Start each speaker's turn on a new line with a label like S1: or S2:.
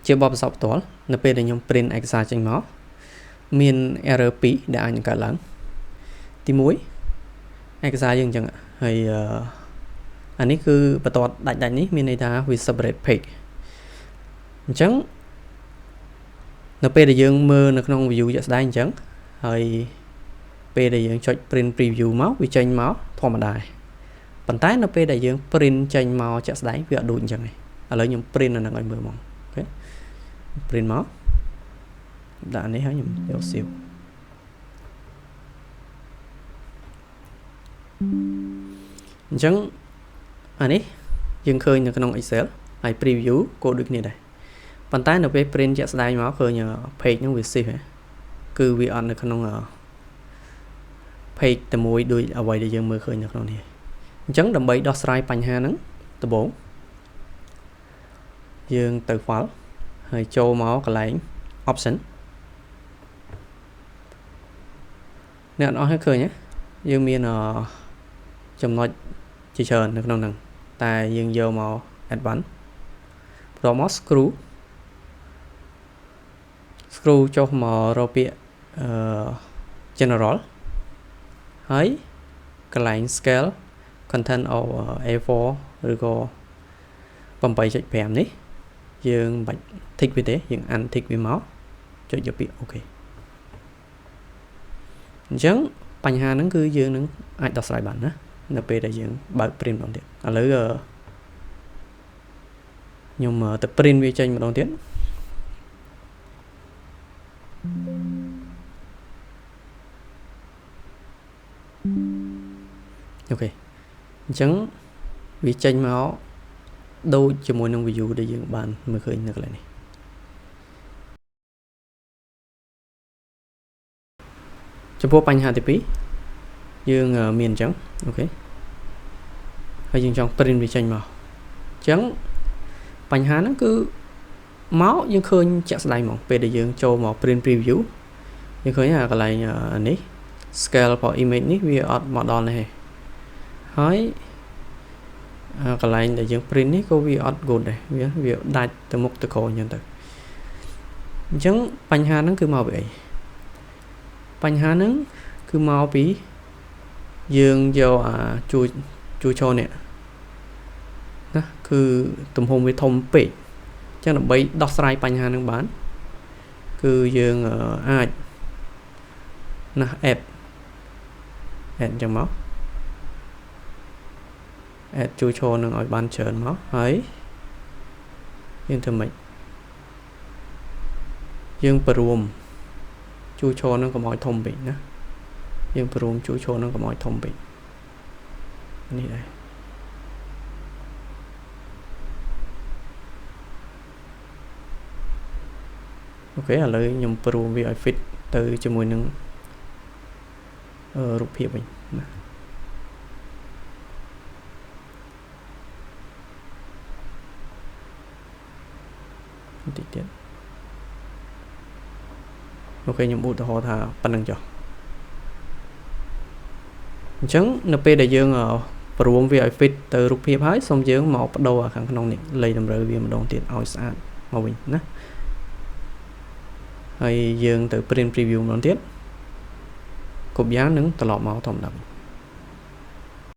S1: ជាបទពិសោធន៍ផ្ទាល់នៅពេលដែលខ្ញុំ print ឯកសារចេញមកមាន error 2ដែលអាចនឹងកើតឡើងទី1ឯកសារយើងអញ្ចឹងហើយអានេះគឺបន្ទាត់ដាច់ៗនេះមានន័យថាវា separate page អញ្ចឹងនៅពេលដែលយើងមើលនៅក្នុង view ជាក់ស្ដែងអញ្ចឹងហើយពេលដែលយើងចុច print preview មកវាចេញមកធម្មតាប៉ុន្តែនៅពេលដែលយើង print ចេញមកជាក់ស្ដែងវាអត់ដូចអញ្ចឹងទេឥឡូវខ្ញុំ print អាហ្នឹងឲ្យមើលហ្មង OK print មកដាក់នេះហើយខ្ញុំយក save អញ្ចឹងអានេះយើងឃើញនៅក្នុង Excel ហើយ preview ក៏ដូចគ្នាដែរប៉ុន្តែនៅពេល print ជាក់ស្ដែងមកឃើញ page ហ្នឹងវា shift គឺវាអត់នៅក្នុង page តែមួយដូចអ្វីដែលយើងមើលឃើញនៅក្នុងនេះអញ្ចឹងដើម្បីដោះស្រាយបញ្ហាហ្នឹងដំបូងយើងទៅ file ហើយចូលមកកន្លែង option អ្នកនរឃើញទេយើងមានចំណុចជាច្រើននៅក្នុងហ្នឹងតែយើងយកមក advanced បន្ទាប់មក scroll scroll ចុះមករកពាក្យអឺ general ហើយកន្លែង scale content of A4 ឬក៏8.5នេះយើងមិនបាច់ tick វាទេយើង untick វាមកចុចយកពាក្យ OK អញ្ចឹងបញ្ហាហ្នឹងគឺយើងនឹងអាចដោះស្រាយបានណានៅពេលដែលយើងបើក print ម្ដងទៀតឥឡូវខ្ញុំទៅ print វាចេញម្ដងទៀត OK អញ្ចឹងវាចេញមកដូចជាមួយនឹង view ដែលយើងបានមើលឃើញនៅកន្លែងនេះចំពោះបញ្ហាទី2យើងមានអញ្ចឹង OK ហើយយើងចង់ print វាចេញមកអញ្ចឹងបញ្ហាហ្នឹងគឺមកយើងឃើញជាក់ស្ដែងហ្មងពេលដែលយើងចូលមក print preview យើងឃើញអាកន្លែងនេះ scale របស់ image នេះវាអត់មកដល់នេះទេហើយកន្លែងដែលយើង print នេះក៏វាអត់ good ដែរវាដាច់ទៅមុខទៅក្រោយអញ្ចឹងទៅអញ្ចឹងបញ្ហាហ្នឹងគឺមកពីអីបញ្ហាហ្នឹងគឺមកពីយើងយកអាជួជួឈរនេះណាគឺទំហំវាធំពេកអញ្ចឹងដើម្បីដោះស្រាយបញ្ហាហ្នឹងបានគឺយើងអាចណា add add អញ្ចឹងមក add ជួឈរនឹងឲ្យបានច្រើនមកហើយយើងធ្វើម៉េចយើងបរួមជួឈរនឹងកុំឲ្យធំពេកណាយើងបរួមជួឈរនឹងកុំឲ្យធំពេកនេះដែរ OK ឥឡូវខ្ញុំបរួមវាឲ្យ fit ទៅជាមួយនឹងរូបភាពវិញណាបន្តិចទៀត OK ខ្ញុំឧទាហរណ៍ថាប៉ុណ្្នឹងចុះអញ្ចឹងនៅពេលដែលយើងបរួមវាឲ្យ fit ទៅរូបភាពហើយសូមយើងមកបដូរខាងក្នុងនេះលៃតម្រូវវាម្ដងទៀតឲ្យស្អាតមកវិញណាហើយយើងទៅ print preview ម្ដងទៀតគ្រប់យ៉ាងនឹងត្រឡប់មកធម្មតាវិញ។